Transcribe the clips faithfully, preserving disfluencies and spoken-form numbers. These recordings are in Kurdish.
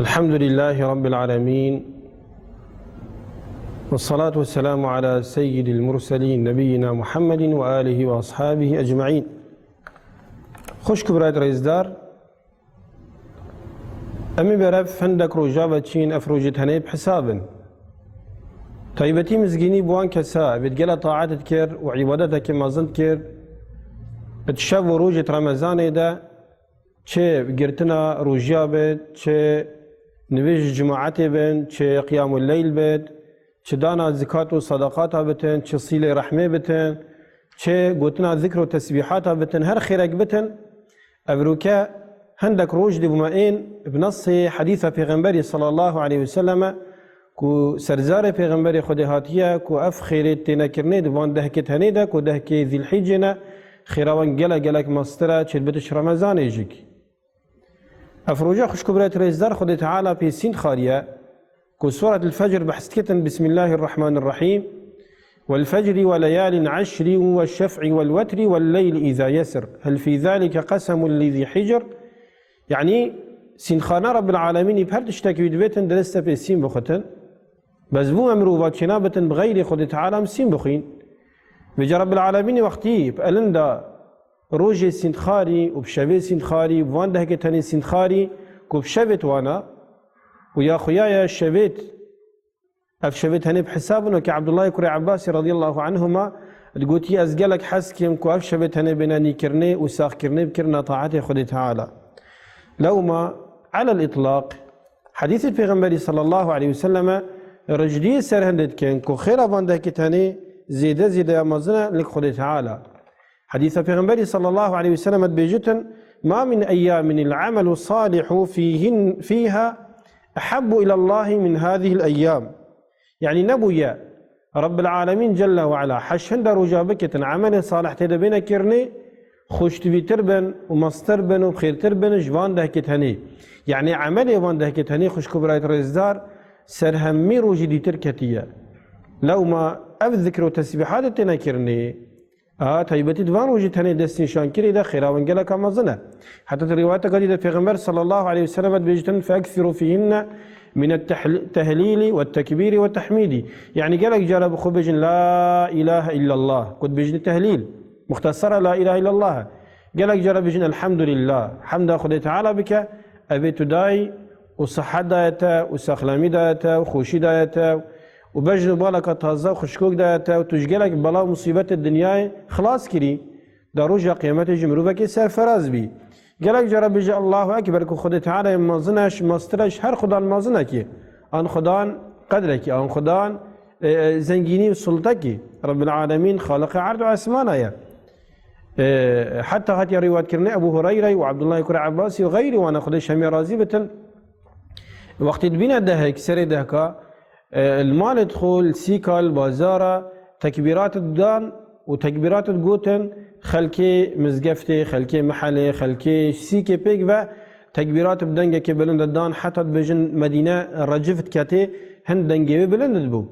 الحمد لله رب العالمين، والصلاة والسلام على سيد المرسلين نبينا محمد وآله وأصحابه أجمعين. Xwişk û birayet rêzdar, em ê berev hindek roja ve çîn, ev rojê tenê bi hesab in. Taybetî mizgînî bi wan kesa, evêt gela taet dikir û îbadetekê mezin dikir, di şev û rojê di Remezanê de, çi girtina rojiya bit, çi nivêj cimaetê bin, çi qiyamul leyl bit, çi dana zikat û sadaqata bitin, çi sîlê rehmê bitin, çi gotina zikr û tesbîhata bitin, her xêrek bitin, evroke hindek roj dê bûme ên bi nesê hedîsa Pêxemberî sallallahu aleyhi ve selleme ku serzarê Pêxemberê Xwedê hatiye ku ev xêrê tênekirinê di van dehkê tenê de ku dehkê Zîlhîcê ne, xêra wan gelek gelek mestir e, çêdibitiş Remezanê jîk. Ev roja xwişk û birayet rêzdar Xwedê Teala pê sînd xariye ku Suret el-Fecr behs dikitin, Bismillahirrahmanirrahîm, والفجر وليال عشر والشفع والوتر والليل إذا يسر هل في ذلك قسم لذي حجر. Yanî sîndxana Rabbil Alemînî bi her tiştekî wî divêtin dirist e pê sîn bixutin. Bes bû em mirova çênabitin bi xeyrê Xwedê Teala em sîn bixwîn. Vêca Rabbil Alemînî wextî bi elin da rojê sîndxarî û bi şevê sîndxarî, bi van dehkê tenê sîndxarî ku bi şevê wana û ya xuya ye şevêt, ev şevê tenê bi hesab in, wekî Ebdullahê kurê Ebbasî radiyallahu anhuma digotiye, ez gelek hez kim ku ev şevê tenê bêne nîkirinê û saxkirinê bi kirina taetê Xwedê Teala. Lewma alel îtlaq, hedîsê Pêxemberî sallallahu aleyhi ve selleme rijdiyê ser hindê dikin ku xêra van dehkê tenê zêde zêde ya mezin e lik Xwedê Teala. Hedîsa Pêxemberî sallallahu aleyhi ve sellem dibêjitin, "Ma min eyyamin el amelu salihu fihin, fiha ehabbu ilallahi min hadihil eyyam." Yanî nebûye Rabbil Alemîn Celle ve Ala heş hinde roja bikitin, emelê salih tê de bêne kirinê, xweştivîtir bin û mestir bin û xêrtir bin ji van dehkê tenê. Yanî emelê van dehkê tenê xwişk û birayet rêzdar ser hemî rojî dîtir ketiye. Lewma ev zikr û tesbîhatê têne kirinê, a taybetî di van rojî tenê destnîşankirî de xêra wan geleka mezin e. Heta di rîwayeteka dî de Pêxember sallallahu aleyhi ve sellem dibêjitin, "Feeksiru fihinne min tehlîli ve tekbîri ve tehmîdî." Yanî gelek cara bi xwe bêjin, "La ilahe illallah." Ku dibêjin tehlîl, muxtesera la ilahe illallah e. Gelek cara bêjin, "Elhamdulillah." Hemda Xwedê Teala bike, evê tu dayî û sihet daye te û sexlemî daye te û xweşî daye te û bejn û baleka taze û xweşikok daye te û tu ji gelek bela û musîbetê dinyayê xilas kirî, da roja qiyametê jî mirovekê serferaz bî. Gelek cara bêje Allahu Ekber ku Xwedê Teala yê mezin e, ji mestir e, ji her xudan mezinekî, an xudan qedrekî, an xudan, e, e, zengînî û sultekî, Rabbil Alemîn, Xaliqê erd û esmana ye. E, heta hatiye rîwayetkirinê Ebu Hureyre û Abdullah kurê Ebbasî û xeyrî wan e, Xwedê ji hemî razî bitin. Wextê dibîne dehek, serê dehka, e, li malê dixwe, li sîka, li bazara, tekbîrat didan û tekbîrat digotin, xelkê mizgeftê, xelkê mehelê, xelkê sîkê pêk ve tekbîrat bi dengekê bilind didan, heta dibêjin Medîne recif diketê, hin dengê wê bilind dibû.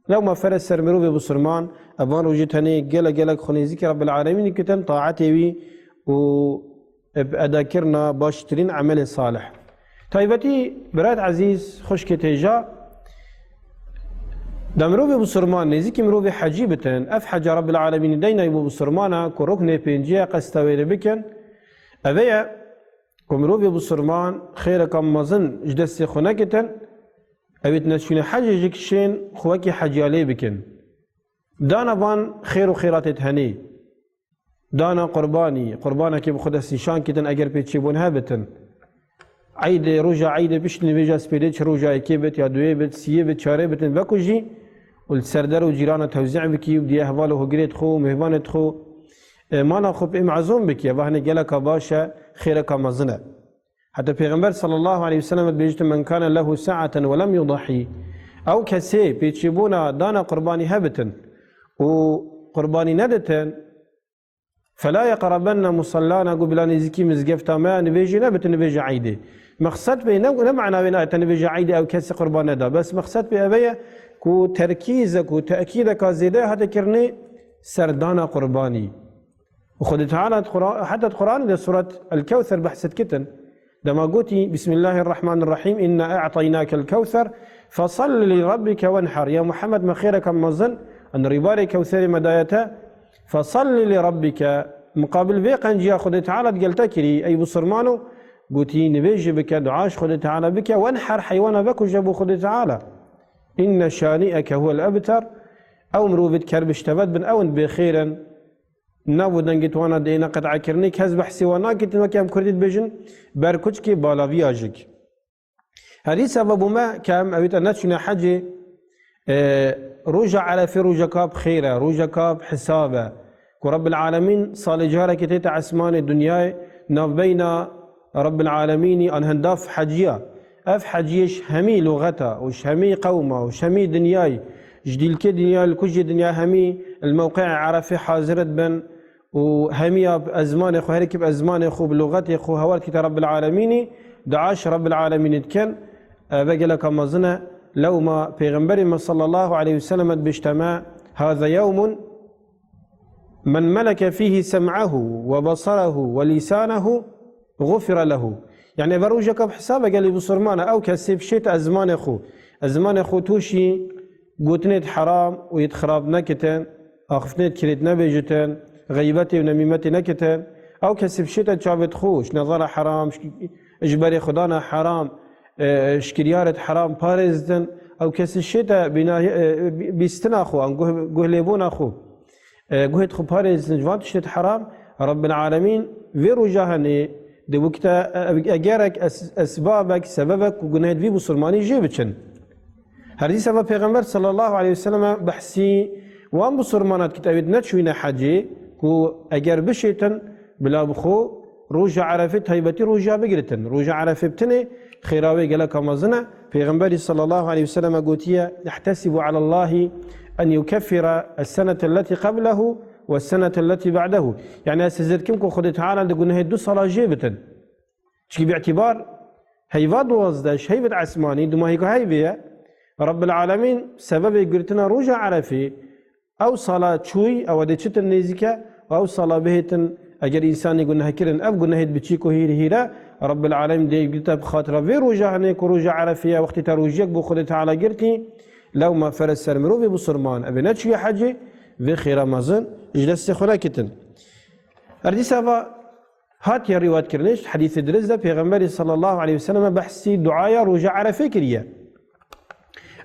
Lewma fere ser mirovê bisilman, ev van rojî tenê gelek gelek xwe nêzîkî Rabbil Alemînî kitin, taetê wî û bi edakirina baştirîn emelê salih. Taybetî birayet ezîz, xwişkê têja, da mirovê bisilman nêzîkî mirovê hecî bitin, ev heca Rabbil Alemînî deynayî bo bisilmana ku ruknê pêncî ye qesta wê rê bikin. Eve ye ku mirovê bisilman xêreka mezin ji destê xwe nekitin, evêt neçûne hecê jî kişên xwe wekî hecîya lê bikin. Dana van xêr û xêratê tenê. Dana qurbanî, qurbanekê bi xwe destnîşan kitin eger pê çêbûn hebitin. Eydê, roja eydê pişt nivêja spêdê çi roja yekê bit ya duyê bit, siyê bit, çarê bitin vekujî û li ser der û cîrana tewzî bikî û diye heval û hogirê dixwe û mêvanê dixwe, e, mala xwe pê mezûn bikî. Eva hinê geleka baş e, xêreka mezin e. Heta Pêxember sallallahu aleyhi ve sellem dibêjit, "Men kâne lehu sa'aten ve lem yudahî." Ew kesê pêçêbûna dana qurbanî hebitin û qurbanî neditin, "Fela yeqrebenne musallana", gu bila nêzîkî mizgefta me ya nivêjê nebitin nivêja eydê. Mexsed pê ne, ne mana wê nayete nivêja eydê ew kesê qurban neda. Bes mexsed pê eve ye ku terkîzek û tekîdeka zêde hate kirinê ser dana qurbanî. Û Xwedê Teala di Qura-, heta di Quranê de suret El-Kewser behset kitin. Dema gotî, Bismillahirrahmanirrahîm, inna a'taynakel kewser, fesalli li rabbike wenher. Ya Muhammed, me xêreke mezin, an rîbarê kewserê me daye te, fesalli li rabbike. Muqabil vê qenciya Xwedê Teala digel te kirî, ey bisurmano, gotî, nivêjî bike, dua ji Xwedê Teala bike, wenher, heywana vekuje bo Xwedê Teala. Inne şani'eke huwel ebter. Ew mirovêt ker bi ji te ve dibin, ew in bêxêr in. Nav û dengê wana dê ne qet'ekirinê, kes behsê wan nakitin, weke em kurdî dibêjin, ber kuçkê balaviya jik. Herî sebeb bû me ke em ewî te neçûne hecê, e, roja Erefê rojeka bi xêr e, rojeka bi hisab e. Ku Rabbil Alemîn salê carekê tête esmanê dinyayê navbeyna Rabbil Alemînî an hindaf heciya. Ev heciyê ji hemî luxeta û ji hemî qewma û ji hemî dinyayê, ji dîlkê dinya li kujê dinya hemî li mewqeê Erefê hazir dibin û hemiya bi ezmanê xwe, herêkî bi ezmanê xwe, bi luxetê xwe hewar dikite Rabbil Alemînî, dua ji Rabbil Alemînî dikin. Ev geleka mezin e. Lewma Pêxemberê me sallallahu aleyhi ve sellem dibêjte me, "Haza yewmun men meleke fîhî sem'ehu ve basarehu ve lîsanehu gufire lehu." Yani ev rojeka bi hesaba gelî bisurmana, ew kesê bişête ezmanê xwe, ezmanê xwe tûşî gotinêt heram û yêt xirab nekitin, axiftinêt kirêt nebêjitin, xeybetê û nemîmetê nekitin. Ew kesê bişête çavêt xwe, ji nezara heram, ji, ji berê xwedana heram, e, ji kiryarêt heram parêzitin. Ew kesê şête bîna-, e, bî-, bîstina xwe, an guh-, guhlêbûna xwe. E, guhêt xwe parêzin ji van tiştêt heram, Rabbil Alemîn vê roja henê dê wekî te, e, egerek es-, esbabek, sebebek ku gunehêt vî bisurmanî jê biçin. Her dîsa ve Pêxember sallallahu aleyhi ve sellem behsî wan bisurmana dikit, ewêt neçûyne hecê ku eger bişêtin bila bi xwe roja Erefê taybetî roja bigiritin. Roja Erefê bi tinê xêra wê geleka mezin e. Pêxemberî sallallahu aleyhi ve sellem gotiye, "Ehtesibu alallahi en yukeffira es-senete elleti qablehu ve es-senete elleti ba'dehu." Yani ez hizir dikim ku Xwedê Teala di gunehê du sala jê bitin. Çikî bi îtibar heyva duwazdeh ji heyvêt esmanî, dumahîka heyvê ye. Rabbil Alemîn sebebê girtina roja Erefê, ew sala çûy, ew dê çitin nêzîke, ew sala bihêtin, eger însanî guneh kirin, ev gunehêt biçîk û hîr hîre, Rabbil Alemîn dê girte bi xatira vê roja henê ku roja Erefê ye, wextê te rojiyek bo Xwedê Teala girtî, lewma fere ser mirovê bisurman, ev ê neçûye hecê, vê xêra mezin ji destê xwe nekitin. Her dîsa va hatiye rîwayetkirinê, ji hedîsê dirist de Pêxemberî sallallahu aleyhi ve sellem behsî duaya roja Erefê kiriye.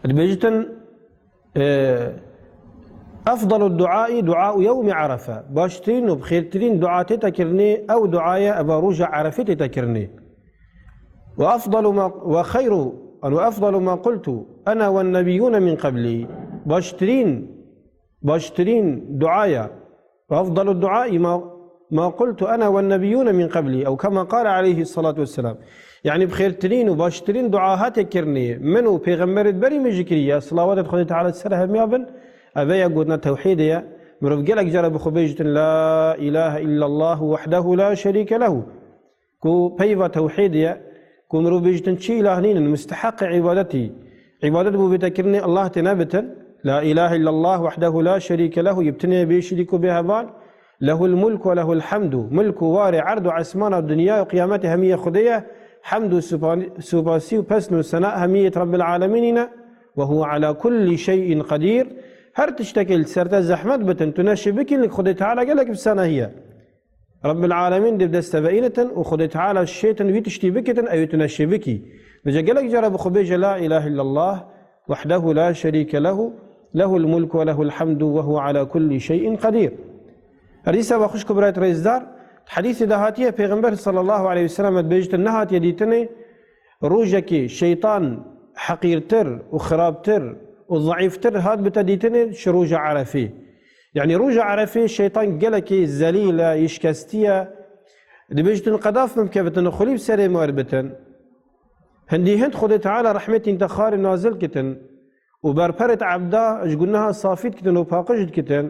Dibêjitin, e, "Efdalu duai duau yewmi Erefe." Baştirîn û bi xêrtirîn dua tête kirinê, ew duaye eva roja Erefê tête kirinê. "Ve efdalu ma, ve xeyru, ve efdalu ma qultu ene ve nebiyyûne min qeblî." Baştirîn, baştirîn duaya. "Ve efdalu duai ma, ma qultu ene ve nebiyyûne min qeblî." Ew kema qale aleyhissalatu vesselam. Yani bi xêrtirîn û baştirîn dua hate kirinê, min û pêxemberêt berî min jî kiriye, silawatet Xwedê Teala ser hemiya bin, ev ya gotina tewhîdê ye. Mirov gelek cara bi xwe bêjitin, "La ilahe illallah wahdehu la şerîke lehu." Ku peyva tewhîdê ye, ku mirov bêjitin çi îlah nînin, musteheqê îbadetî, îbadet bo bête kirinê Allah tê nebitin, "La ilahe illallah wahdehu la şerîke lehu", yê bi tinê bê şirîk û bê heval, "Lehul mulku ve lehul hamdu", milk û warê erd û esmana û dinya û qiyametê hemî yê Xwedê ye, hemd û supa-, supasî û pesn û sena hemî yê Rabbil alemînî ne, "Ve huve ala kulli şeyin qedîr", her tiştekê li ser te zehmet bitin, tu neşê bikî, li Xwedê Teala gelek bi senahî ye. Rabbil alemîn dê bi dest te ve înitin û Xwedê Teala şêtin wî tiştî bikitin, ew ê tu neşê bikî. Vêce gelek cara bi xwe bêje, "La ilahe illallah, wahdehu la şerîke lehu, lehul mulku ve lehul hamdu ve huve ala kulli şeyin qedîr." Her dîsa ve xwişk û birayet rêzdar, di hedîsê de hatiye, Pêxember sallallahu aleyhi ve sellem dibêjitin, nehatiye dîtinê, rojekê şeytan heqîrtir û xirabtir û zeîftir hat bite dîtinê ji roja Erefê. Yani roja Erefê şeytan gelekî zelîl e, yê şikestî ye. Dibêjitin qedaf min bikevitin, xulî bi serê me werbitin. Hindî hind Xwedê Teala rehmetîn te xarê nazil kitin û berperêt ebda ji guneha safî dikitin û paqij dikitin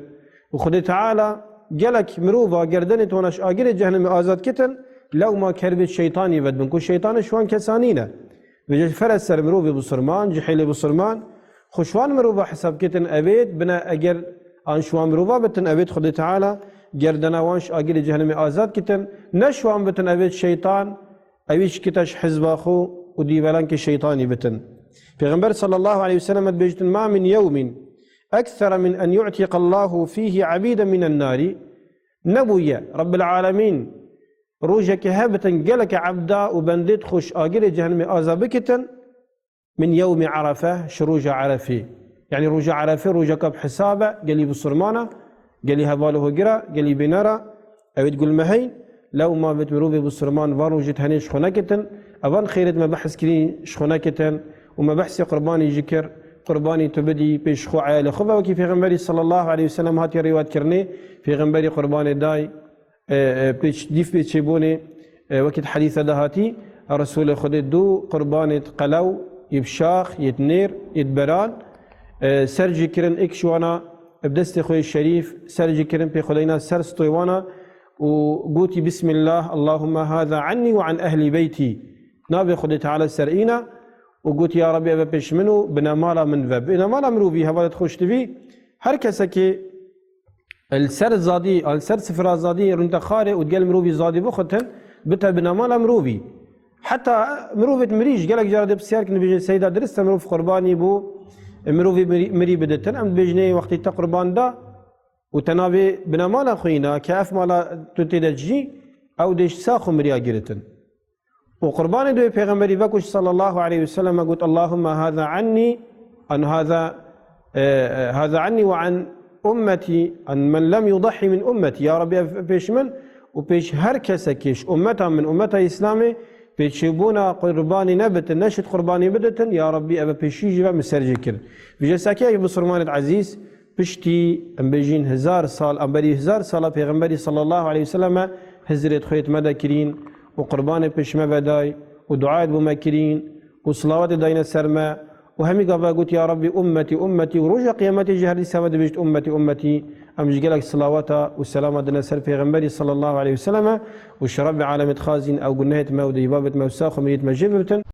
û Xwedê Teala gelek mirova gerdenê tona ji agirê cehennemê azad kitin, lewma kerbê şeytanî vedibin ku şeytanê ji wan kesa nîne. Vêce fere ser mirovê bisurman, cihêlê bisurman, xwe ji wan mirova hesab kitin, evêt bine eger an ji wan mirova bitin, evêt Xwedê Teala gerdena wan ji agirê cehennemê azad kitin, ne ji wan bitin, evêt şeytan Ew ê şikita ji hizba xwe û dîvelankê şeytanî bitin. Pêxember sallallahu aleyhi ve sellem dibêjtin, "Ma min yewmin ekthera min en yu'tiqa Allahu fihi abiden minen nari." Nebûye Rabbil Alemîn rojekê hebitin geleke ebda û bendê xwe ji agirê cehennemê aza bikitin, min yewmî Erefe, ji roja Erefê. Yanî roja Erefê, rojeka bi hesab e, gelî bisurmana, gelî heval û hogir e, gelî bêner e, ew ê digulmeheyn, lew ma bit mirovê bisurman van rojê tenê ji xwe nekitin, evan xêrêt me behs kirî ji xwe nekitin û me behsê qurbanî jî kir, qurbanî tu bidî pêş xwe eyalê xwe ve, wekî Pêxemberî sallallahu aleyhi ve sellem hatiye rêwetkirinê, Pêxemberî qurbanê day, e, e, pêç-, dîf pêçêbûnê, e, wekî di hedîse de hatî, Resûlê Xwedê du qurbanê di qelew, yê bi şax, yê di nêr, yê di beran, e, ser jî kirin êk ji wana, e, bi destê xwe yê şerîf, ser jî kirin pê xwedeyna ser stoyê wana û gotî, "Bismillah, Allahumma hâzâ annî ve an ehlî beytî." Navê Xwedê Teala ser îna û gotî, "Ya Rabbî, eve pêş min û binemala min ve." Binemala mirovî hevalêt xweştivî, her kesekê li ser zadî, li ser sifra zadî rûnte xarê û digel mirovî zadî bixutin, bite binemala mirovî. Heta mirovêt mirî jî gelek cara dê pisyar kin, dibêjin, "Seyda, dirist e mirov qurbanî bû, mirovî mirî, mirî biditin?" Em dibêjin, "Ê wextê te qurban da û te navê binemala xwe îna, ke ev mala tu tê de dijî, ew dê ji sax û miriya giritin." Û qurbanê duyê Pêxemberî vekû ji sallallahu aleyhi ve sellem got, "Allahumma hâzâ annî, an hâzâ, e, e, hâzâ annî ve an ummetî, an men lem yudahhî min ummetî." Ya Rabbî, ev pêş min û pêş her kesekê ji ummeta min, ummeta Îslamê, pêçêbûna qurbanî nebitin, neşit qurbanî biditin, ya Rabbî, ev pêşî jî ve min ser jê kir. Vêca sekê ev bisurmanêt ezîz, piştî, em bêjîn, hezar sal, em berî hezar sala Pêxemberî sallallahu aleyhi ve selleme hizrêt xwe yêt me de kirîn û qurbanê pêş me ve day û duayêt bo me kirîn û silawetê dayne ser me û hemî gava got, "Ya Rabbî, ummetî, ummetî", û roja qiyametê jî her dîsa ve dibêjt, "Ummetî, ummetî." Em ji gelek silaweta û selama dine ser Pêxemberî sallallahu aleyhi ve selleme û ji Rabbê alemê dixwazîn ew gunehêt me û dibabêt me û sax û mirît me jê bibitin.